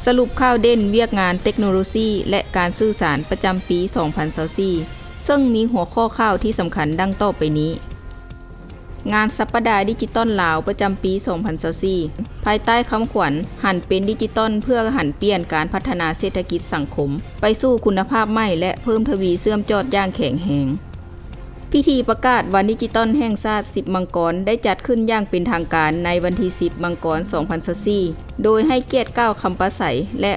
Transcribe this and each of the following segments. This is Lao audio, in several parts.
ສະຫຼຸບຂ່າວເດັ່ນວຽກງານເຕັກໂນໂລຊີ ແລະ ການສື່ສານປະຈຳປີສອງພັນຊາວສີ່ ເຊິ່ງມີຫົວຂໍ້ຂ່າວທີ່ສຳຄັນດັ່ງຕໍ່ໄປນີ້. ງານສັບປະດາດິຈິຕອນລາວປະຈຳປີສອງພັນຊາວສີ່ ພາຍໃຕ້ຄຳຂວັນ ຫັນເປັນດິຈິຕອນເພື່ອຫັນປ່ຽນການພັດທະນາເສດຖະກິດສັງຄົມ ໄປສູ່ຄຸນນະພາບໃໝ່ ແລະ ເພີ່ມທະວີເຊື່ອມຈອດຢ່າງແຂງແຮງ. ພິທີປະກາດວັນດິຈິຕອນແຫ່ງຊາດສິບມັງກອນ ໄດ້ຈັດຂຶ້ນຢ່າງເປັນທາງການໃນວັນທີສິບມັງກອນສອງພັນຊາວສີ່ ໂດຍໃຫ້ກຽດກ່າວຄຳປາໄສ ແລະ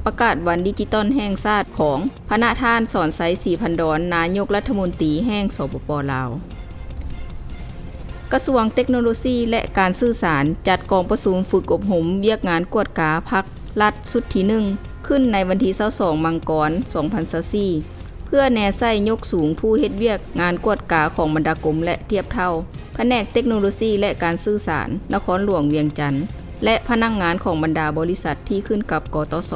ປະກາດວັນດິຈິຕອນແຫ່ງຊາດຂອງພະນະທ່ານ ສອນໄຊ ສີພັນດອນ ນາຍົກລັດຖະມົນຕີແຫ່ງ ສປປ ລາວ. ກະຊວງເຕັກໂນໂລຊີ ແລະ ການສື່ສານ ຈັດກອງປະຊຸມຝຶກອົບຮົມວຽກງານກວດກາພັກລັດຊຸດທີໜຶ່ງ ຂຶ້ນໃນວັນທີຊາວສອງມັງກອນສອງພັນຊາວສີ່ ເພື່ອແນໃສ່ຍົກສູງຜູ້ເຮັດວຽກງານກວດກາຂອງບັນດາກົມ ແລະ ທຽບເທົ່າ ພະແນກເຕັກໂນໂລຊີ ແລະ ການສື່ສານ ນະຄອນຫຼວງວຽງຈັນ ແລະ ພະນັກງານຂອງບັນດາບໍລິສັດທີ່ຂຶ້ນກັບ ກຕສ.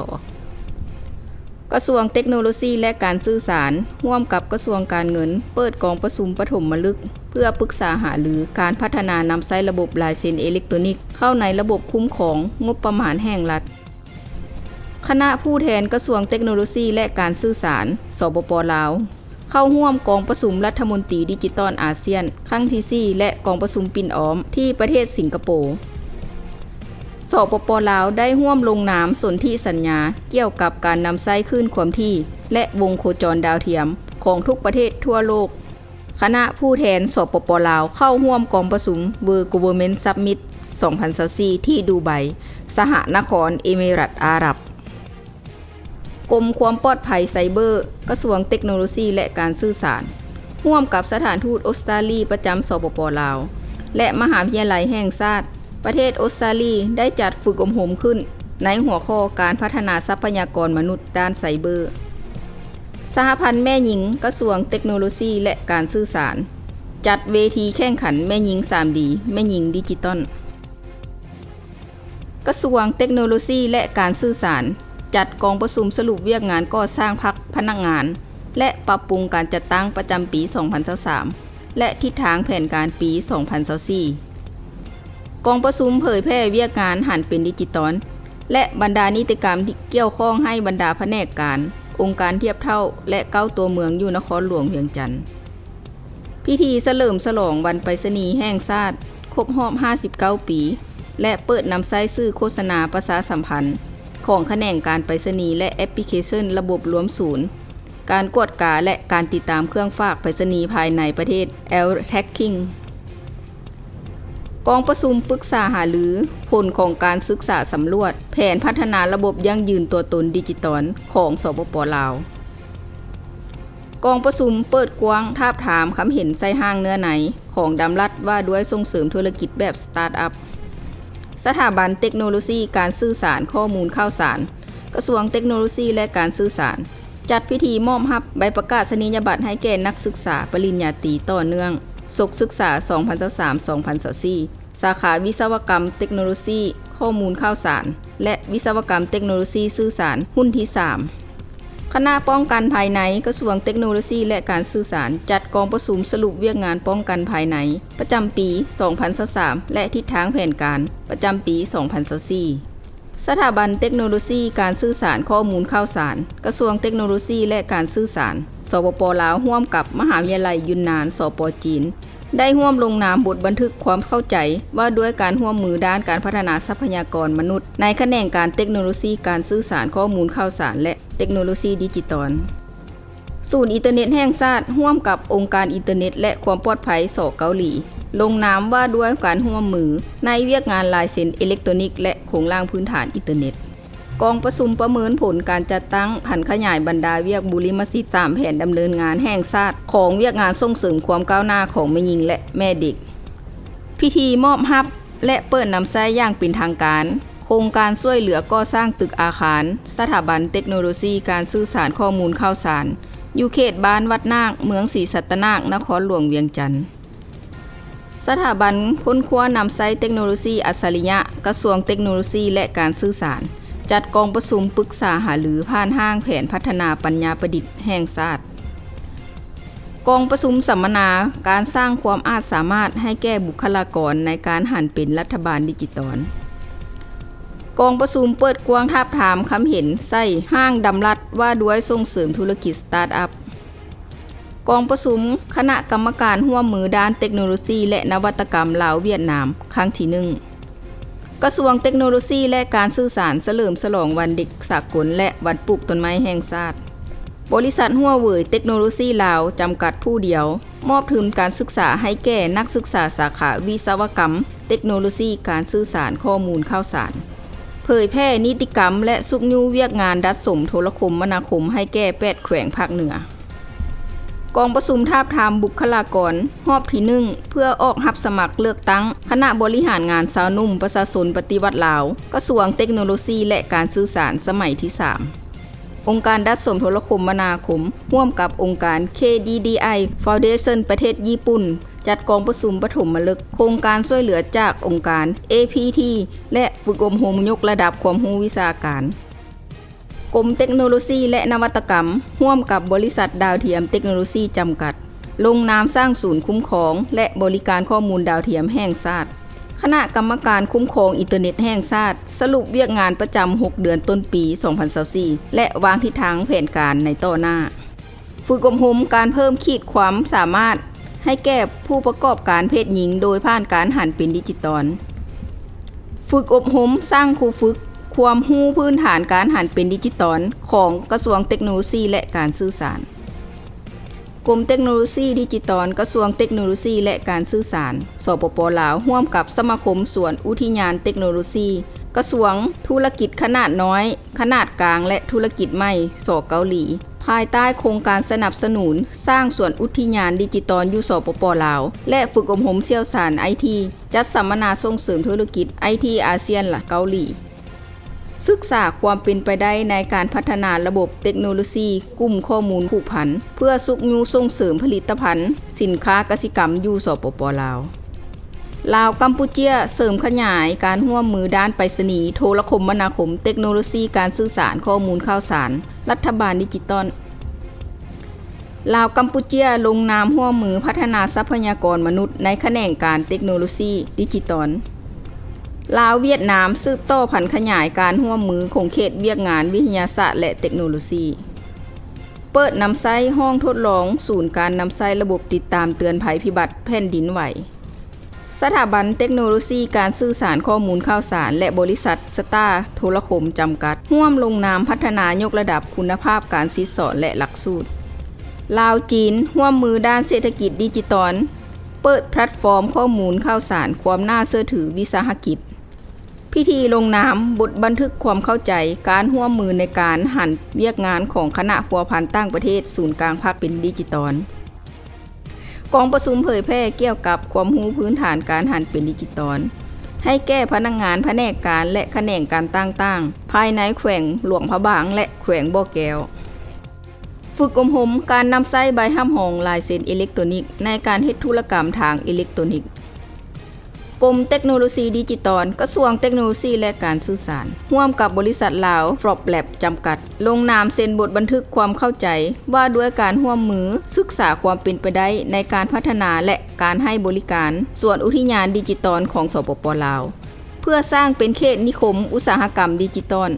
ກະຊວງເຕັກໂນໂລຊີ ແລະ ການສື່ສານ ຮ່ວມກັບກະຊວງການເງິນ ເປີດກອງປະຊຸມປະຖົມມະລຶກ ເພື່ອປຶກສາຫາລືການພັດທະນານຳໃຊ້ລະບົບລາຍເຊັນເອເລັກໂຕນິກ ເຂົ້າໃນລະບົບຄຸ້ມຄອງງົບປະມານແຫ່ງລັດ. ຄະນະຜູ້ແທນກະຊວງເຕັກໂນໂລຊີ ແລະ ການສື່ສານ ສປປ ລາວ ເຂົ້າຮ່ວມກອງປະຊຸມລັດຖະມົນຕີດິຈິຕອນອາຊຽນຄັ້ງທີສີ່ ແລະ ກອງປະຊຸມປິ່ນອ້ອມທີ່ປະເທດສິງກະໂປ. ສປປ ລາວ ໄດ້ຮ່ວມລົງນາມສົນທິສັນຍາກ່ຽວກັບການນຳໃຊ້ຄື້ນຄວາມຖີ່ ແລະ ວົງໂຄຈອນດາວທຽມຂອງທຸກປະເທດທົ່ວໂລກ. ຄະນະຜູ້ແທນ ສປປ ລາວ ເຂົ້າຮ່ວມກອງປະຊຸມ World Government Summit ສອງພັນຊາວສີ່ ທີ່ດູໄບ, ສະຫະນະຄອນເອມິລັດອາຣັບ. ກົມຄວາມປອດໄພໄຊເບີ ກະຊວງເຕັກໂນໂລຊີ ແລະ ການສື່ສານ ຮ່ວມກັບສະຖານທູດອົດສະຕາລີປະຈຳ ສປປ ລາວ ແລະ ມະຫາວິທະຍາໄລແຫ່ງຊາດ ປະເທດອົດສະຕາລີ ໄດ້ຈັດຝຶກອົບຮົມຂຶ້ນໃນຫົວຂໍ້ການພັດທະນາຊັບພະຍາກອນມະນຸດດ້ານໄຊເບີ. ສະຫະພັນແມ່ຍິງ ກະຊວງເຕັກໂນໂລຊີ ແລະ ການສື່ສານ ຈັດເວທີແຂ່ງຂັນແມ່ຍິງສາມດີ ແມ່ຍິງດິຈິຕອນ. ກະຊວງເຕັກໂນໂລຊີ ແລະ ການສື່ສານ ຈັດກອງປະຊຸມສະຫຼຸບວຽກງານກໍ່ສ້າງພັກພະນັກງານ ແລະ ປັບປຸງການຈັດຕັ້ງປະຈຳປີສອງພັນຊາວສາມ ແລະ ທິດທາງແຜນການປີສອງພັນຊາວສີ່. ກອງປະຊຸມເຜີຍແຜ່ວຽກງານຫັນເປັນດິຈິຕອນ ແລະ ບັນດານິຕິກຳທີ່ກ່ຽວຂ້ອງໃຫ້ບັນດາພະແນກການ, ອົງການທຽບເທົ່າ ແລະ ເກົ້າຕົວເມືອງຢູ່ນະຄອນຫຼວງວຽງຈັນ. ພິທີສະເຫຼີມສະຫຼອງວັນໄປສະນີແຫ່ງຊາດ ຄົບຮອບຫ້າສິບເກົ້າປີ ແລະ ເປີດນຳໃຊ້ສື່ໂຄສະນາປະຊາສຳພັນຂອງຂະແໜງການໄປສະນີ ແລະ ແອັບພລິເຄຊັນລະບົບລວມສູນ ການກວດກາ ແລະ ການຕິດຕາມເຄື່ອງຝາກໄປສະນີພາຍໃນປະເທດ L-Tracking. ກອງປະຊຸມປຶກສາຫາລືຜົນຂອງການສຶກສາສຳຫຼວດແຜນພັດທະນາລະບົບຢັ້ງຢືນຕົວຕົນດິຈິຕອນຂອງ ສປປ ລາວ. ກອງປະຊຸມເປີດກວ້າງທາບທາມຄຳເຫັນໃສ່ຮ່າງເນື້ອໃນຂອງດຳລັດວ່າດ້ວຍສົ່ງເສີມທຸລະກິດແບບສະຕາດອັບ. ສະຖາບັນເຕັກໂນໂລຊີການສື່ສານຂໍ້ມູນຂ່າວສານ ກະຊວງເຕັກໂນໂລຊີ ແລະ ການສື່ສານ ຈັດພິທີມອບຮັບໃບປະກາສະນີຍະບັດໃຫ້ແກ່ນັກສຶກສາປະລິນຍາຕີຕໍ່ເນື່ອງສົກສຶກສາສອງພັນຊາວສາມ ສອງພັນຊາວສີ່ ສາຂາວິສະວະກຳເຕັກໂນໂລຊີຂໍ້ມູນຂ່າວສານ ແລະ ວິສະວະກຳເຕັກໂນໂລຊີສື່ສານ ຮຸ່ນທີສາມ. ຄະນະປ້ອງກັນພາຍໃນ ກະຊວງເຕັກໂນໂລຊີ ແລະ ການສື່ສານ ຈັດກອງປະຊຸມສະຫຼຸບວຽກງານປ້ອງກັນພາຍໃນປະຈຳປີສອງພັນຊາວສາມ ແລະ ທິດທາງແຜນການປະຈຳປີສອງພັນຊາວສີ່. ສະຖາບັນເຕັກໂນໂລຊີການສື່ສານຂໍ້ມູນຂ່າວສານ ກະຊວງເຕັກໂນໂລຊີ ແລະ ການສື່ສານ ສປປ ລາວ ຮ່ວມກັບມະຫາວິທະຍາໄລຢູນນານ ສປ ຈີນ ໄດ້ຮ່ວມລົງນາມບົດບັນທຶກຄວາມເຂົ້າໃຈວ່າດ້ວຍການຮ່ວມມືດ້ານການພັດທະນາຊັບພະຍາກອນມະນຸດໃນຂະແໜງການເຕັກໂນໂລຊີການສື່ສານຂໍ້ມູນຂ່າວສານ ແລະ ເຕັກໂນໂລຊີດິຈິຕອນ. ສູນອິນເຕີເນັດແຫ່ງຊາດ ຮ່ວມກັບອົງການອິນເຕີເນັດ ແລະ ຄວາມປອດໄພ ສ ເກົາຫຼີ ລົງນາມວ່າດ້ວຍການຮ່ວມມືໃນວຽກງານລາຍເຊັນເອເລັກໂຕນິກ ແລະ ໂຄງລ່າງພື້ນຖານອິນເຕີເນັດ. ກອງປະຊຸມປະເມີນຜົນການຈັດຕັ້ງຜັນຂະຫຍາຍບັນດາວຽກບຸລິມະສິດສາມແຜນດຳເນີນງານແຫ່ງຊາດຂອງວຽກງານສົ່ງເສີມຄວາມກ້າວໜ້າຂອງແມ່ຍິງ ແລະ ແມ່ເດັກ. ພິທີມອບຮັບ ແລະ ເປີດນຳໃຊ້ຢ່າງເປັນທາງການ ໂຄງການຊ່ວຍເຫຼືອກໍ່ສ້າງຕຶກອາຄານສະຖາບັນເຕັກໂນໂລຊີການສື່ສານຂໍ້ມູນຂ່າວສານ ຢູ່ເຂດບ້ານວັດນາກ ເມືອງສີສັດຕະນາກ ນະຄອນຫຼວງວຽງຈັນ. ສະຖາບັນຄົ້ນຄວ້ານຳໃຊ້ເຕັກໂນໂລຊີອັດສະລິຍະ ກະຊວງເຕັກໂນໂລຊີ ແລະ ການສື່ສານ ຈັດກອງປະຊຸມປຶກສາຫາລືຜ່ານຮ່າງແຜນພັດທະນາປັນຍາປະດິດແຫ່ງຊາດ. ກອງປະຊຸມສຳມະນາການສ້າງຄວາມອາດສາມາດໃຫ້ແກ່ບຸກຄະລາກອນໃນການຫັນເປັນລັດຖະບານດິຈິຕອນ. ກອງປະຊຸມເປີດກວ້າງທາບທາມຄຳເຫັນໃສ່ຮ່າງດຳລັດວ່າດ້ວຍສົ່ງເສີມທຸລະກິດສະຕາດອັບ. ກອງປະຊຸມຄະນະກຳມະການຮ່ວມມືດ້ານເຕັກໂນໂລຊີ ແລະ ນະວັດຕະກຳລາວ-ຫວຽດນາມ ຄັ້ງທີໜຶ່ງ. ກະຊວງເຕັກໂນໂລຊີ ແລະ ການສື່ສານສະເຫຼີມສະຫຼອງວັນເດັກສາກົນ ແລະ ວັນປູກຕົ້ນໄມ້ແຫ່ງຊາດ. ບໍລິສັດຫົວເຫວີຍເຕັກໂນໂລຊີລາວ ຈຳກັດຜູ້ດຽວ ມອບທຶນການສຶກສາໃຫ້ແກ່ນັກສຶກສາສາຂາວິສະວະກຳເຕັກໂນໂລຊີການສື່ສານຂໍ້ມູນຂ່າວສານ, ເຜີຍແຜ່ນິຕິກຳ ແລະ ຊຸກຍູ້ວຽກງານດັດສົມໂທລະຄົມມະນາຄົມໃຫ້ແກ່ແປດແຂວງພາກເໜືອ. ກອງປະຊຸມທາບທາມບຸກຄະລາກອນຮອບທີໜຶ່ງ ເພື່ອອອກຮັບສະໝັກເລືອກຕັ້ງຄະນະບໍລິຫານງານຊາວໜຸ່ມປະຊາຊົນປະຕິວັດລາວ ກະຊວງເຕັກໂນໂລຊີ ແລະ ການສື່ສານສະໄໝທີສາມ. ອົງການດັດສົມໂທລະຄົມມະນາຄົມ ຮ່ວມກັບອົງການ ເຄດີດີໄອ Foundation ປະເທດຍີ່ປຸ່ນ ຈັດກອງປະຊຸມປະຖົມມະລຶກໂຄງການຊ່ວຍເຫຼືອຈາກອົງການ ເອພີທີ ແລະ ຝຶກອົບຮົມຍົກລະດັບຄວາມຮູ້ວິຊາການ. ກົມເຕັກໂນໂລຊີ ແລະ ນະວັດຕະກຳ ຮ່ວມກັບບໍລິສັດດາວທຽມເຕັກໂນໂລຊີຈຳກັດ ລົງນາມສ້າງສູນຄຸ້ມຄອງ ແລະ ບໍລິການຂໍ້ມູນດາວທຽມແຫ່ງຊາດ. ຄະນະກຳມະການຄຸ້ມຄອງອິນເຕີເນັດແຫ່ງຊາດ ສະຫຼຸບວຽກງານປະຈຳຫົກເດືອນຕົ້ນປີສອງພັນຊາວສີ່ ແລະ ວາງທິດທາງແຜນການໃນຕໍ່ໜ້າ. ຝຶກອົບຮົມການເພີ່ມຂີດຄວາມສາມາດໃຫ້ແກ່ຜູ້ປະກອບການເພດຍິງ ໂດຍຜ່ານການຫັນເປັນດິຈິຕອນ. ຝຶກອົບຮົມສ້າງຄູຝຶກຄວາມຮູ້ພື້ນຖານການຫັນເປັນດິຈິຕອນຂອງກະຊວງເຕັກໂນໂລຊີ ແລະ ການສື່ສານ. ກົມເຕັກໂນໂລຊີດິຈິຕອນ ກະຊວງເຕັກໂນໂລຊີ ແລະ ການສື່ສານ ສປປ ລາວ ຮ່ວມກັບສະມາຄົມສວນອຸທິຍານເຕັກໂນໂລຊີ ກະຊວງທຸລະກິດຂະໜາດນ້ອຍ, ຂະໜາດກາງ ແລະ ທຸລະກິດໃໝ່ ສ ເກົາຫຼີ ພາຍໃຕ້ໂຄງການສະໜັບສະໜູນສ້າງສວນອຸທິຍານດິຈິຕອນຢູ່ ສປປ ລາວ ແລະ ຝຶກອົບຮົມຊ່ຽວຊານໄອທີ ຈັດສຳມະນາສົ່ງເສີມທຸລະກິດໄອທີອາຊຽນ ແລະ ເກົາຫຼີ. ສຶກສາຄວາມເປັນໄປໄດ້ໃນການພັດທະນາລະບົບເຕັກໂນໂລຊີກຸ່ມຂໍ້ມູນຜູກພັນ ເພື່ອຊຸກຍູ້ສົ່ງເສີມຜະລິດຕະພັນສິນຄ້າກະສິກຳຢູ່ ສປປ ລາວ. ລາວ-ກຳປູເຈຍ ເສີມຂະຫຍາຍການຮ່ວມມືດ້ານໄປສະນີ, ໂທລະຄົມມະນາຄົມ, ເຕັກໂນໂລຊີການສື່ສານ, ຂໍ້ມູນຂ່າວສານ, ລັດຖະບານດິຈິຕອນ. ລາວ-ກຳປູເຈຍ ລົງນາມຮ່ວມມືພັດທະນາຊັບພະຍາກອນມະນຸດໃນຂະແໜງການເຕັກໂນໂລຊີດິຈິຕອນ. ລາວ-ຫວຽດນາມ ສືບຕໍ່ຜັນຂະຫຍາຍການຮ່ວມມືຂົງເຂດວຽກງານວິທະຍາສາດ ແລະ ເຕັກໂນໂລຊີ. ເປີດນຳໃຊ້ຫ້ອງທົດລອງສູນການນຳໃຊ້ລະບົບຕິດຕາມເຕືອນໄພພິບັດແຜ່ນດິນໄຫວ. ສະຖາບັນເຕັກໂນໂລຊີການສື່ສານຂໍ້ມູນຂ່າວສານ ແລະ ບໍລິສັດສະຕາໂທລະຄົມຈຳກັດ ຮ່ວມລົງນາມພັດທະນາຍົກລະດັບຄຸນນະພາບການສິດສອນ ແລະ ຫຼັກສູດ. ລາວ-ຈີນ ຮ່ວມມືດ້ານເສດຖະກິດດິຈິຕອນ, ເປີດແພລດຟອມຂໍ້ມູນຂ່າວສານຄວາມໜ້າເຊື່ອຖືວິສາຫະກິດ. ພິທີລົງນາມບົດບັນທຶກຄວາມເຂົ້າໃຈການຮ່ວມມືໃນການຫັນວຽກງານຂອງຄະນະພົວພັນຕ່າງປະເທດສູນກາງພັກເປັນດິຈິຕອນ. ກອງປະຊຸມເຜີຍແຜ່ກ່ຽວກັບຄວາມຮູ້ພື້ນຖານການຫັນເປັນດິຈິຕອນ ໃຫ້ແກ່ພະນັກງານພະແນກການ ແລະ ຂະແໜງການຕ່າງໆ ພາຍໃນແຂວງຫຼວງພະບາງ ແລະ ແຂວງບໍ່ແກ້ວ. ຝຶກອົບຮົມການນຳໃຊ້ໃບຮັບຮອງລາຍເຊັນເອເລັກໂຕນິກໃນການເຮັດທຸລະກຳທາງເອເລັກໂຕນິກ. ກົມເຕັກໂນໂລຊີດິຈິຕອນ, ກະຊວງເຕັກໂນໂລຊີ ແລະ ການສື່ສານ ຮ່ວມກັບບໍລິສັດລາວຟຣອບແລັບຈຳກັດ ລົງນາມເຊັນບົດບັນທຶກຄວາມເຂົ້າໃຈວ່າດ້ວຍການຮ່ວມມືສຶກສາຄວາມເປັນໄປໄດ້ໃນການພັດທະນາ ແລະ ການໃຫ້ບໍລິການສວນອຸທິຍານດິຈິຕອນຂອງ ສປປ ລາວ ເພື່ອສ້າງເປັນເຂດນິຄົມອຸດສາຫະກຳດິຈິຕອນ.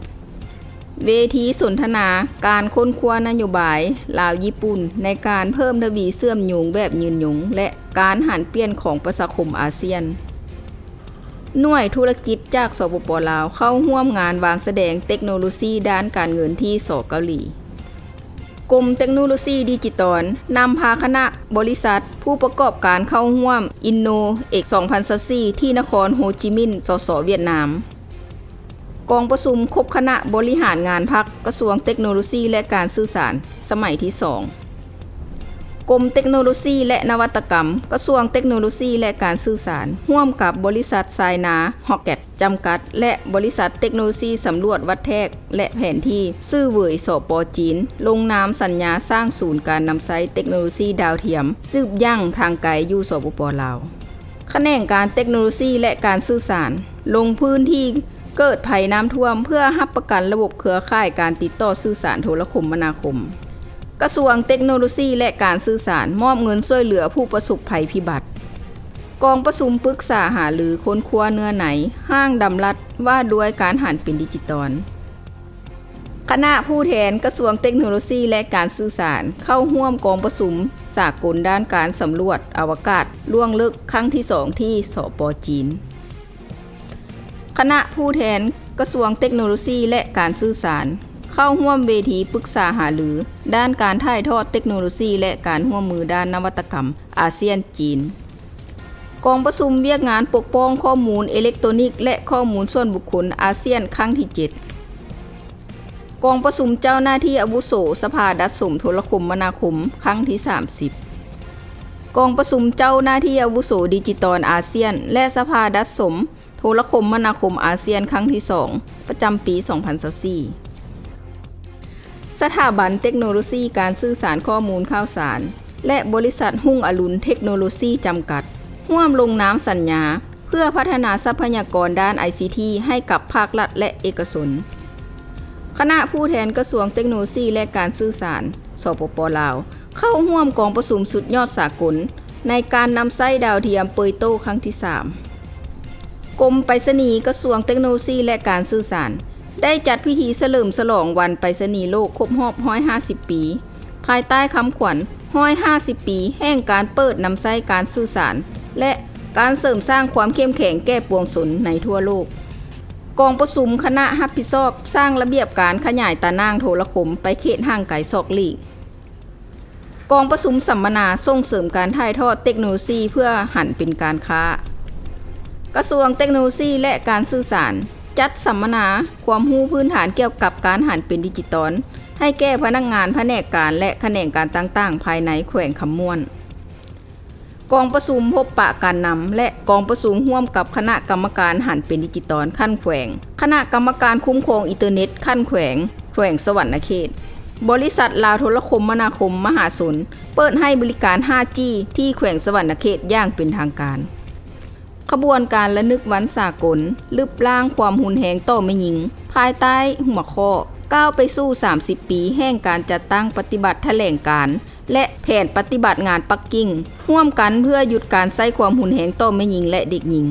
ເວທີສົນທະນາການຄົ້ນຄວ້ານະໂຍບາຍລາວຍີ່ປຸ່ນ ໃນການເພີ່ມທະວີເຊື່ອມໂຍງແບບຍືນຍົງ ແລະ ການຫັນປ່ຽນຂອງປະຊາຄົມອາຊຽນ. ໜ່ວຍທຸລະກິດຈາກ ສປປ ລາວ ເຂົ້າຮ່ວມງານວາງສະແດງເຕັກໂນໂລຊີດ້ານການເງິນທີ່ ສ ເກົາຫຼີ. ກົມເຕັກໂນໂລຊີດິຈິຕອນ ນຳພາຄະນະບໍລິສັດຜູ້ປະກອບການເຂົ້າຮ່ວມ Inno X ສອງພັນຊາວສີ່ ທີ່ນະຄອນໂຮຈິມິນ ສສ ຫວຽດນາມ. ກອງປະຊຸມຄົບຄະນະບໍລິຫານງານພັກ ກະຊວງເຕັກໂນໂລຊີ ແລະ ການສື່ສານ ສະໄໝທີສອງ. ກົມເຕັກໂນໂລຊີ ແລະ ນະວັດຕະກຳ ກະຊວງເຕັກໂນໂລຊີ ແລະ ການສື່ສານ ຮ່ວມກັບບໍລິສັດຊາຍນາ Rocket ຈຳກັດ ແລະ ບໍລິສັດເຕັກໂນໂລຊີສຳຫຼວດວັດແທກ ແລະ ແຜນທີ່ ຊື່ເຫວີຍ ສປ ຈີນ ລົງນາມສັນຍາສ້າງສູນການນຳໃຊ້ເຕັກໂນໂລຊີດາວທຽມ ສືບຢ່າງທາງໄກຢູ່ ສປປ ລາວ. ຂະແໜງການເຕັກໂນໂລຊີ ແລະ ການສື່ສານ ລົງພື້ນທີ່ເກີດໄພນ້ຳຖ້ວມ ເພື່ອຮັບປະກັນລະບົບເຄືອຂ່າຍການຕິດຕໍ່ສື່ສານໂທລະຄົມມະນາຄົມ. ກະຊວງເຕັກໂນໂລຊີ ແລະ ການສື່ສານ ມອບເງິນຊ່ວຍເຫຼືອຜູ້ປະສົບໄພພິບັດ. ກອງປະຊຸມປຶກສາຫາລືຄົ້ນຄວ້າເນື້ອໃນຮ່າງດຳລັດວ່າດ້ວຍການຫັນເປັນດິຈິຕອນ. ຄະນະຜູ້ແທນກະຊວງເຕັກໂນໂລຊີ ແລະ ການສື່ສານ ເຂົ້າຮ່ວມກອງປະຊຸມສາກົນດ້ານການສຳຫຼວດອະວະກາດລ່ວງເລິກຄັ້ງທີສອງ ທີ່ ສປ ຈີນ. ຄະນະຜູ້ແທນກະຊວງເຕັກໂນໂລຊີ ແລະ ການສື່ສານ ເຂົ້າຮ່ວມເວທີປຶກສາຫາລືດ້ານການຖ່າຍທອດເຕັກໂນໂລຊີ ແລະ ການຮ່ວມມືດ້ານນະວັດຕະກຳອາຊຽນ-ຈີນ. ກອງປະຊຸມວຽກງານປົກປ້ອງຂໍ້ມູນເອເລັກໂຕນິກ ແລະ ຂໍ້ມູນສ່ວນບຸກຄົນອາຊຽນຄັ້ງທີເຈັດ. ກອງປະຊຸມເຈົ້າໜ້າທີ່ອາວຸໂສສະພາດັດສົມໂທລະຄົມມະນາຄົມຄັ້ງທີສາມສິບ. ກອງປະຊຸມເຈົ້າໜ້າທີ່ອາວຸໂສດິຈິຕອນອາຊຽນ ແລະ ສະພາດັດສົມໂທລະຄົມມະນາຄົມອາຊຽນຄັ້ງທີສອງ ປະຈຳປີສອງພັນຊາວສີ່. ສະຖາບັນເຕັກໂນໂລຊີການສື່ສານຂໍ້ມູນຂ່າວສານ ແລະ ບໍລິສັດຮຸ່ງອະລຸນເຕັກໂນໂລຊີຈຳກັດ ຮ່ວມລົງນາມສັນຍາ ເພື່ອພັດທະນາຊັບພະຍາກອນດ້ານໄອຊີທີໃຫ້ກັບພາກລັດ ແລະ ເອກະຊົນ. ຄະນະຜູ້ແທນກະຊວງເຕັກໂນໂລຊີ ແລະ ການສື່ສານ ສປປ ລາວ ເຂົ້າຮ່ວມກອງປະຊຸມສຸດຍອດສາກົນໃນການນຳໃຊ້ດາວທຽມເປີຍໂຕຄັ້ງທີສາມ. ກົມໄປສະນີ ກະຊວງເຕັກໂນໂລຊີ ແລະ ການສື່ສານ ໄດ້ຈັດພິທີສະເຫຼີມສະຫຼອງວັນໄປສະນີໂລກຄົບຮອບຮ້ອຍຫ້າສິບປີ ພາຍໃຕ້ຄຳຂວັນ ຮ້ອຍຫ້າສິບປີແຫ່ງການເປີດນຳໃຊ້ການສື່ສານ ແລະ ການເສີມສ້າງຄວາມເຂັ້ມແຂງແກ່ປວງຊົນໃນທົ່ວໂລກ. ກອງປະຊຸມຄະນະຮັບຜິດຊອບສ້າງລະບຽບການຂະຫຍາຍຕາໜ່າງໂທລະຄົມໄປເຂດຫ່າງໄກສອກຫຼີກ. ກອງປະຊຸມສຳມະນາສົ່ງເສີມການຖ່າຍທອດເຕັກໂນໂລຊີເພື່ອຫັນເປັນການຄ້າ. ກະຊວງເຕັກໂນໂລຊີ ແລະ ການສື່ສານ ຈັດສຳມະນາຄວາມຮູ້ພື້ນຖານກ່ຽວກັບການຫັນເປັນດິຈິຕອນ ໃຫ້ແກ່ພະນັກງານພະແນກການ ແລະ ຂະແໜງການຕ່າງໆ ພາຍໃນແຂວງຄຳມ່ວນ. ກອງປະຊຸມພົບປະການນຳ ແລະ ກອງປະຊຸມຮ່ວມກັບຄະນະກຳມະການຫັນເປັນດິຈິຕອນຂັ້ນແຂວງ, ຄະນະກຳມະການຄຸ້ມຄອງອິນເຕີເນັດຂັ້ນແຂວງ, ແຂວງສະຫວັນນະເຂດ, ບໍລິສັດລາວໂທລະຄົມມະນາຄົມມະຫາຊົນ ເປີດໃຫ້ບໍລິການ ຫ້າຈີ ທີ່ແຂວງສະຫວັນນະເຂດຢ່າງເປັນທາງການ. ຂະບວນການລະນຶກວັນສາກົນລຶບລ້າງຄວາມຮຸນແຮງຕໍ່ແມ່ຍິງ ພາຍໃຕ້ຫົວຂໍ້ ກ້າວໄປສູ່ສາມສິບປີແຫ່ງການຈັດຕັ້ງປະຕິບັດຖະແຫຼງການ ແລະ ແຜນປະຕິບັດງານປັກກິ່ງ ຮ່ວມກັນເພື່ອຢຸດການໃຊ້ຄວາມຮຸນແຮງຕໍ່ແມ່ຍິງ ແລະ ເດັກຍິງ.